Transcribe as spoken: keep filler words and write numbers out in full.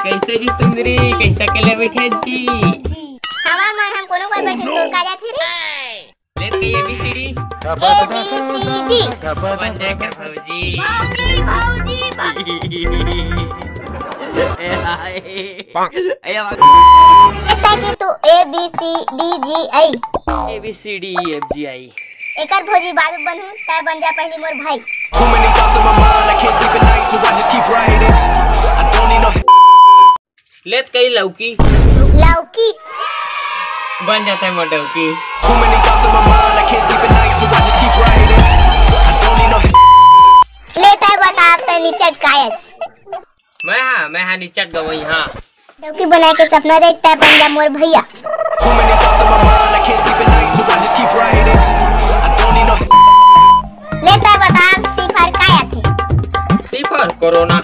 कैसे जी सुंदरी, कैसा अकेले बैठे जी? हवा मन हम कोनो पर बैठे, तोर का जाथे रे? ले कही एबीसीडी। एबीसीडी। बन जाए कर भौजी। भौजी, भौजी, भौजी। ए, आए। ए, आए। एता के तू A B C D G I. ABCD एफजीआई। एकर भौजी बारू बनहू, तै बन जा पहली मोर भाई। Too many thoughts on my mind, I can't sleep at night, so I just keep writing. I don't need no लेत कही लौकी। लौकी। बन जाता है मोर डौकी। Too many thoughts on my mind, I can't sleep at night, so I just keep writing. I don't need no लेता है बता, तै निचट कायच। मैं हाँ, मैं हाँ निचट गवई हाँ। डौकी बनाए के सपना देखता है पंजा मोर भैया। Too many thoughts on my mind, I can't sleep at night, so I just keep writing. I don't need no लेता है बता, सिफर कायच। सिफर कोरोना।